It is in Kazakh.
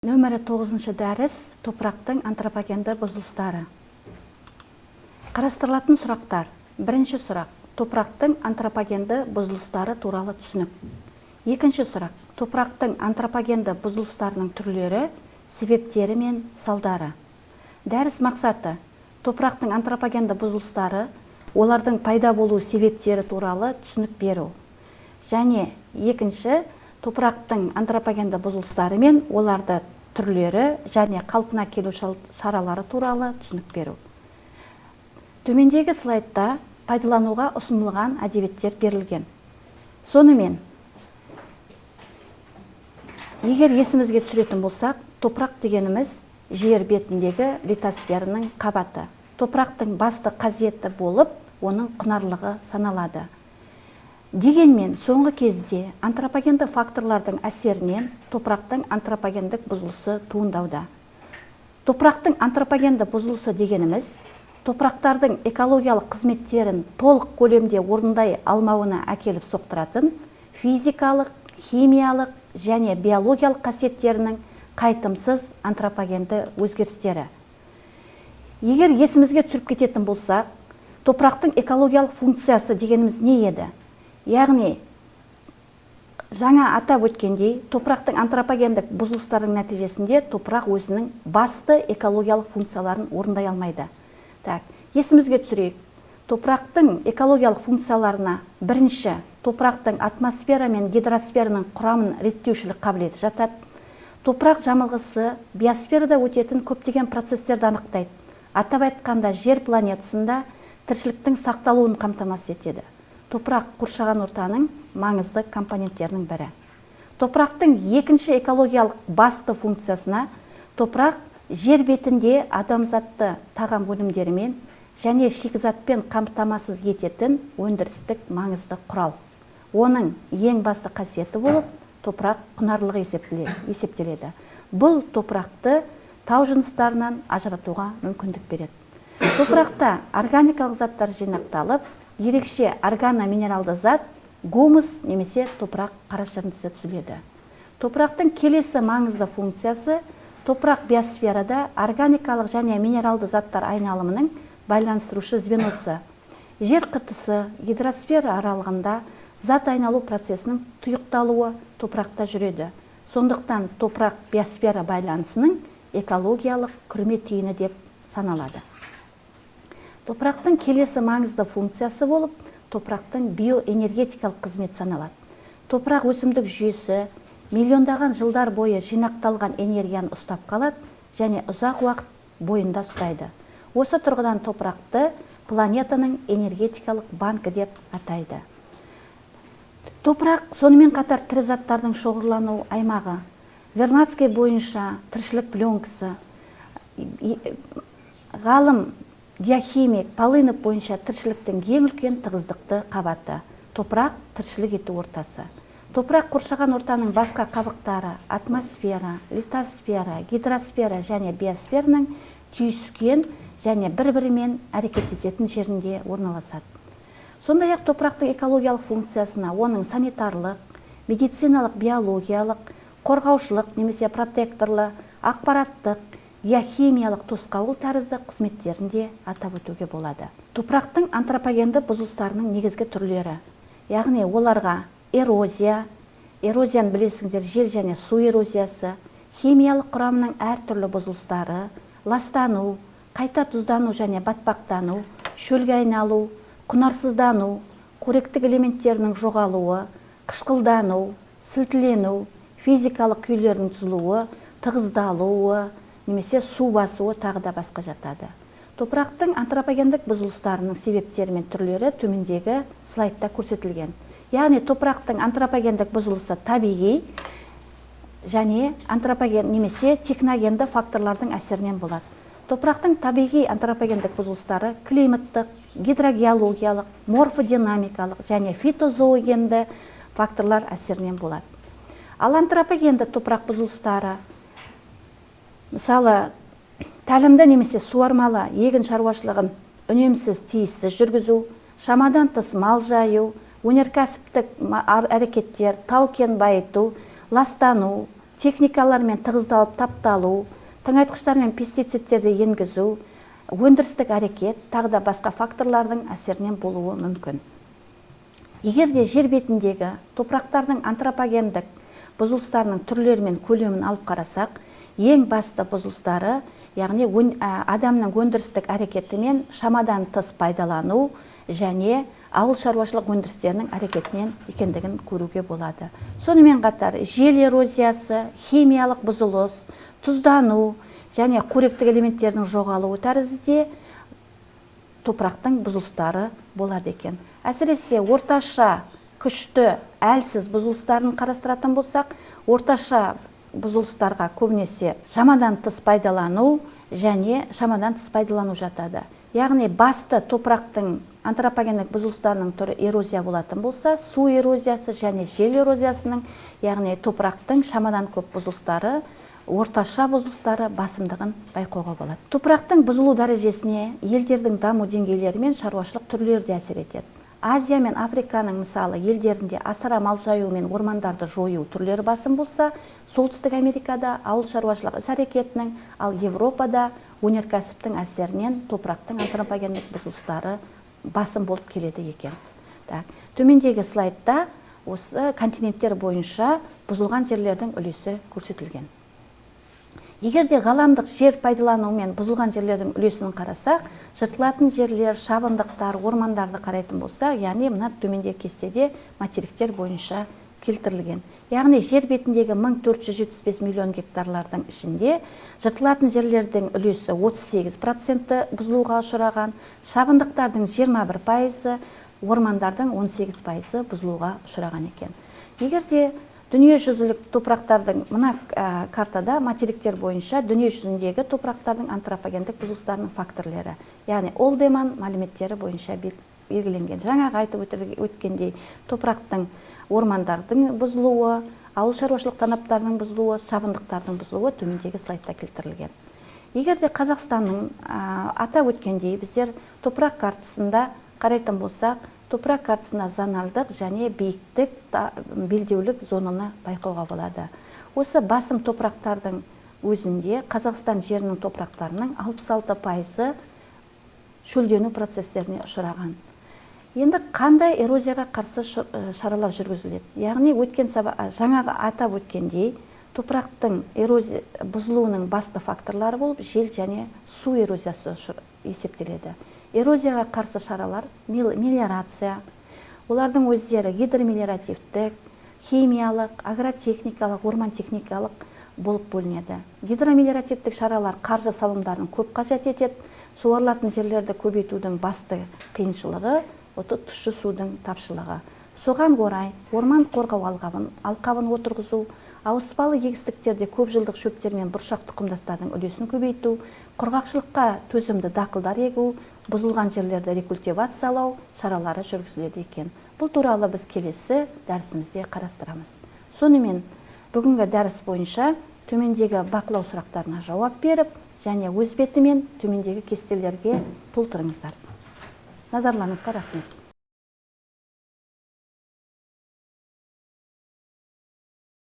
Нөмірі 9 дәріс: топырақтың антропогенді бұзылыстары. Қарастырылатын сұрақтар. Бірінші сұрақ: топырақтың антропогенді бұзылыстары туралы түсінік. Екінші сұрақ: топырақтың антропогенді бұзылыстарының түрлері, себептері мен салдары. Дәріс мақсаты: топырақтың антропогенді бұзылыстары, олардың пайда болу себептері туралы түсінік беру. Және екінші, топырақтың антропогенді бұзылыстары мен оларды түрлері және қалпына келу шаралары туралы түсінік беру. Төмендегі слайдта пайдалануға ұсынылған әдебиеттер берілген. Сонымен, егер есімізге түсіретін болсақ, топырақ дегеніміз – жер бетіндегі литосфераның қабаты. Топырақтың басты қасиеті болып оның құнарлығы саналады. Дегенмен соңғы кезде антропогенді факторлардың әсерінен топырақтың антропогендік бұзылысы туындауда. Топырақтың антропогенді бұзылысы дегеніміз – топырақтардың экологиялық қызметтерін толық көлемде орындай алмауына әкеліп соқтыратын физикалық, химиялық және биологиялық қасиеттерінің қайтымсыз антропогенді өзгерістері. Егер есімізге түсіріп кететін болсақ, топырақтың экологиялық функциясы дегеніміз не еді? Яғни жаңа атап өткендей, топырақтың антропогендік бұзылыстардың нәтижесінде топырақ өзінің басты экологиялық функцияларын орындай алмайды. Так, есімізге түсірейік. Топырақтың экологиялық функцияларына бірінші, топырақтың атмосфера мен гидросфераның құрамын реттеушілік қабілеті жатады. Топырақ жамылғысы биосферада өтетін көптеген процестерді анықтайды. Атап айтқанда, жер планетасында тіршіліктің сақталуын қамтамасыз етеді. Топырақ – қоршаған ортаның маңызды компоненттерінің бірі. Топырақтың екінші экологиялық басты функциясына топырақ жер бетінде адамзатты тағам өнімдерімен және шикізатпен қамтамасыз ететін өндірістік маңызды құрал. Оның ең басты қасиеті болып топырақ құнарлығы есептеледі. Бұл топырақты тау жыныстарынан ажыратуға мүмкіндік береді. Топырақта органикалық заттар жинақталып, ерекше органоминералды зат гумус немесе топырақ қарашіріндісі түзіледі. Топырақтың келесі маңызды функциясы – топырақ биосферада органикалық және минералды заттар айналымының байланыстырушы звеносы. Жер қыртысы, гидросфера аралығында зат айналу процесінің тұйықталуы топырақта жүреді. Сондықтан топырақ биосфера байланысының экологиялық күрме түйіні деп саналады. Топырақтың келесі маңызды функциясы болып топырақтың биоэнергетикалық қызметі саналады. Топырақ өсімдік жүйесі миллиондаған жылдар бойы жинақталған энергияны ұстап қалады және ұзақ уақыт бойында ұстайды. Осы тұрғыдан топырақты планетаның энергетикалық банкі деп атайды. Топырақ сонымен қатар тірі заттардың шоғырлану аймағы. Вернадский бойынша, тіршілік пленкасы, ғалым геохимик Полынов бойынша, тіршіліктің ең үлкен тығыздықты қабаты. Топырақ – тіршілік ету ортасы. Топырақ қоршаған ортаның басқа қабықтары – атмосфера, литосфера, гидросфера және биосфераның түйіскен және бір бірімен әрекеттесетін жерінде орналасады. Сондай ақ топырақтың экологиялық функциясына оның санитарлық, медициналық, биологиялық, қорғаушылық немесе протекторлы, ақпараттық, геохимиялық тосқауыл тәрізді қызметтерін де атап өтуге болады. Топырақтың антропогенді бұзылыстарының негізгі түрлері, яғни оларға эрозия, эрозияны білесіңдер, жел және су эрозиясы, химиялық құрамының әртүрлі бұзылыстары, ластану, қайта тұздану және батпақтану, шөлге айналу, құнарсыздану, қоректік элементтерінің жоғалуы, қышқылдану, сілтілену, физикалық күйлердің бұзылуы, тығыздалуы немесе су басуы, тағы да басқа жатады. Топырақтың антропогендік бұзылыстарының себептері мен түрлері төмендегі слайдта көрсетілген. Яғни топырақтың антропогендік бұзылысы табиғи және антропоген немесе техногенді факторлардың әсерінен болады. Топырақтың табиғи антропогендік бұзылыстары климаттық, гидрогеологиялық, морфодинамикалық және фитозоогенді факторлар әсерінен болады. Ал антропогенді топырақ бұзылыстары, мысалы, тәлімді немесе суармалы егін шаруашылығын үнемсіз, тиіссіз жүргізу, шамадан тыс мал жаю, өнеркәсіптік әрекеттер, тау кен байыту, ластану, Техникалармен тығыздалып тапталу, тыңайтқыштар мен пестицидтерді енгізу, өндірістік әрекет, тағы да басқа факторлардың әсерінен болуы мүмкін. Егер де жер бетіндегі топырақтардың антропогендік бұзылыстарының түрлері мен көлемін алып қарасақ, ең басты бұзылыстары, яғни адамның өндірістік әрекетімен шамадан тыс пайдалану және ауыл шаруашылық өндірістерінің әрекетінен екендігін көруге болады. Сонымен қатар жел эрозиясы, химиялық бұзылыс, тұздану және қоректік элементтердің жоғалуы тәрізді топырақтың бұзылыстары болады екен. Әсіресе орташа күшті әлсіз бұзылыстарын қарастыратын болсақ, орташа бұзылыстарға көбінесе шамадан тыс пайдалану және шамадан тыс пайдалану жатады. Яғни басты топырақтың антропогендік бұзылыстарының түрі эрозия болатын болса, су эрозиясы және жел эрозиясының, яғни топырақтың шамадан көп бұзылыстары, орташа бұзылыстары басымдығын байқауға болады. Топырақтың бұзылу дәрежесіне елдердің даму деңгейлері мен шаруашылық түрлері де әсер етеді. Азия мен Африканың мысалы елдерінде асыра мал жаю мен ормандарды жою түрлері басым болса, Солтүстік Америкада ауыл шаруашылық іс әрекетінің, ал Европада өнеркәсіптің әсерінен топырақтың антропогендік бұзылыстары басым болып келеді екен. Так, төмендегі слайдта осы континенттер бойынша бұзылған жерлердің үлесі көрсетілген. Егер де ғаламдық жер пайдалану мен бұзылған жерлердің үлесін қарасақ, жыртылатын жерлер, шабындықтар, ормандарды қарайтын болсақ, яғни мына төмендегі кестеде материктер бойынша келтірілген. Яғни жер бетіндегі 1475 миллион гектарлардың ішінде жыртылатын жерлердің үлесі 38% бұзылуға ұшыраған, шабындықтардың 21%, ормандардың 18% бұзылуға ұшыраған екен. Егер де дүниежүзілік топырақтардың мына картада материктер бойынша дүниежүзіндегі топырақтардың антропогендік бұзылыстарының факторлері, яғни Олдеман мәліметтері бойынша белгіленген. Жаңағы айтып өткендей, топырақтың, ормандардың бұзылуы, ауыл шаруашылық танаптарының бұзылуы, шабындықтардың бұзылуы төмендегі слайдта келтірілген. Егер де Қазақстанның атап өткендей, біздер топырақ картасында қарайтын болсақ, топырақ картасында зоналдық және биіктік белдеулік зонаны байқауға болады. Осы басым топырақтардың өзінде Қазақстан жерінің топырақтарының 66% шөлдену процестеріне ұшыраған. Енді қандай эрозияға қарсы шаралар жүргізіледі? Яғни өткен жаңағы атап өткендей, топырақтың эрозия бұзылуының басты факторлары болып жел және су эрозиясы есептеледі. Эрозияға қарсы шаралар мелиорация, олардың өздері гидромелиоративтік, химиялық, агротехникалық, орман техникалық болып бөлінеді. Гидромелиоративтік шаралар қаржы салымдарын көп қажет етеді. Суарылатын жерлерді көбейтудің басты қиыншылығы осы тұщы судың тапшылығы. Соған орай орман қорғау алқабын отырғызу, ауыспалы егістіктерде көп жылдық шөптер мен бұршақ тұқымдастардың үлесін көбейту, құрғақшылыққа төзімді дақылдар егу, бұзылған жерлерді рекультивациялау шаралары жүргізіледі екен. Бұл туралы біз келесі дәрісімізде қарастырамыз. Сонымен бүгінгі дәріс бойынша төмендегі бақылау сұрақтарына жауап беріп, және өз бетімен төмендегі кестелерге толтырыңыздар. Назарларыңызға рахмет.